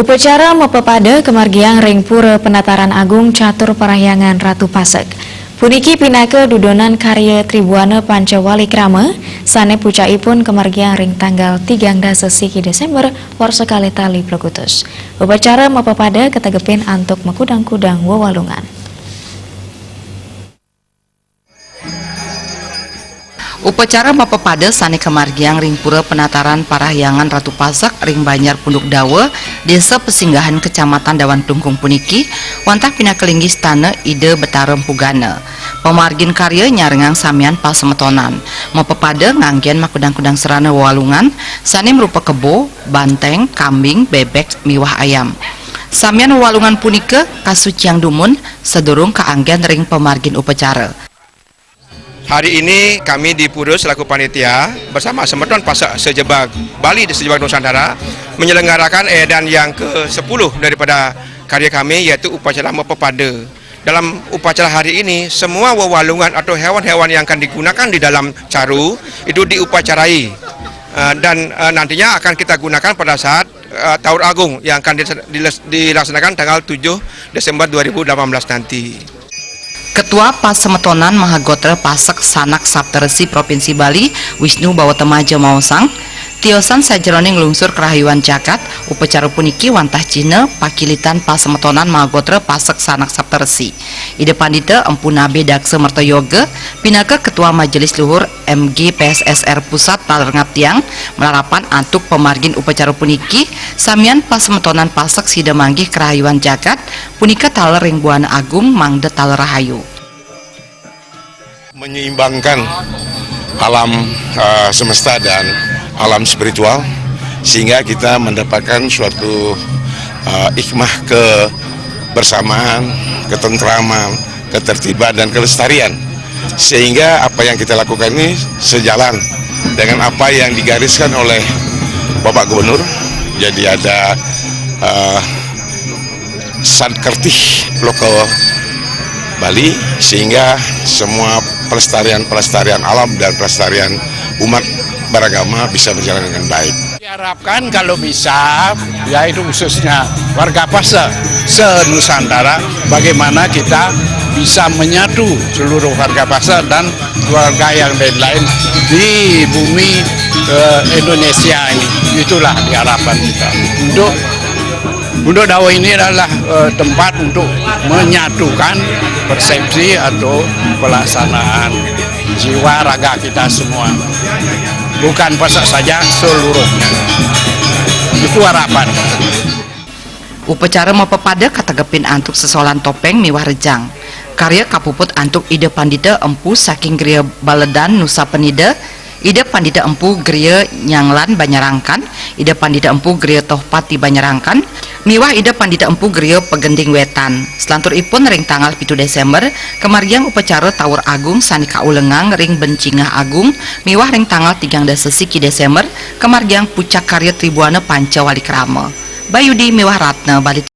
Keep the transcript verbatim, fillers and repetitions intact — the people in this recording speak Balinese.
Upacara mapapada kamargiang ring Pura Penataran Agung Catur Parahyangan Ratu Pasek. Puniki pinaka dudonan karya Tribuana Pancawali Krama, sane pucakipun kamargiang ring tanggal tigang dasa siki Desember warsa kalih tali plekutus. Upacara mapapada kategepin antuk makudang-kudang wewalungan. Upacara mapapada sane kamargiang ring Pura Penataran Parahyangan Ratu Pasek ring Banjar Punduk Dawa, Desa Pesinggahan, Kecamatan Dawan Tungkung puniki, wantah pinaka linggih stana Ida Betara Empugana. Pamargin karya nyarengang samian pasemetonan. Mapapada nganggen makudang-kudang sarana wewalungan sane marupa kebo, banteng, kambing, bebek, miwah ayam. Samian wewalungan punika kasuciang dumun sadurung kaanggen ring pamargin upacara. Hari ini kami di Pura selaku panitia bersama semeton Pasek sejebag Bali di sejebag Nusantara menyelenggarakan eedan yang ke sepuluh daripada karya kami, yaitu upacara mapapada. Dalam upacara hari ini, semua wewalungan atau hewan-hewan yang akan digunakan di dalam caru itu diupacarai. Eh, dan, eh, nantinya akan kita gunakan pada saat, eh, Taur Agung yang akan diles-, diles-, dilaksanakan tanggal tujuh Desember dua ribu delapan belas nanti. Ketua Pasemetonan Mahagotra Pasek Sanak Saptaresi Provinsi Bali, Wisnu Bawatemaja maosang, tiosan sajeroning nglungsur karahayuan jagat, upacara puniki wantah cihna pakilitan pasemetonan Mahagotra Pasek Sanak Saptaresi. Ida Pandita Empu Nabe Daksa Merta Yoga, pinaka Ketua Majelis Luhur M G P S S R Pusat, taler ngaptiang, malarapan antuk pamargin upacara puniki, samian pasemetonan Pasek sida manggih karahayuan jagat, punika taler ring buana agung mangda taler rahayu. Menyeimbangkan alam, eh, semesta dan alam spiritual, sehingga kita mendapatkan suatu, eh, hikmah kebersamaan, ketentraman, ketertiban, dan kelestarian. Sehingga apa yang kita lakukan ini sejalan dengan apa yang digariskan oleh Bapak Gubernur. Jadi ada, eh, Satkertih Loka Bali, sehingga semua pelestarian-pelestarian alam dan pelestarian umat beragama bisa berjalan dengan baik. Diharapkan kalau bisa, ya itu khususnya warga Pasek se-Nusantara, bagaimana kita bisa menyatu seluruh warga Pasek dan warga yang lain-lain di bumi, eh, Indonesia ini. Itulah diharapkan kita. Untuk, untuk Dawa ini adalah, eh, tempat untuk menyatukan persepsi atau pelaksanaan jiwa raga kita semua. Bukan Pasek saja, seluruhnya. Itu harapan. Upacara mapapada kategepin antuk sesolan topeng miwah rejang. Karya kapuput antuk Ida Pandita Empu saking Griya Baledan Nusa Penida, Ida Pandita Empu Griya Nyanglan Banyarangkan, Ida Pandita Empu Griya Tohpati Banyarangkan, miwah Ida Pandita Empu Griya Pegending Wetan. Selanturipun ring tanggal pitu Desember, kamargiang upacara Tawur Agung sane kaulengang ring Bencingah Agung, miwah ring tanggal tigang dasa siki Desember, kamargiang pucak karya Tribuana Pancawalikrama. Bayudi miwah Ratna Bali.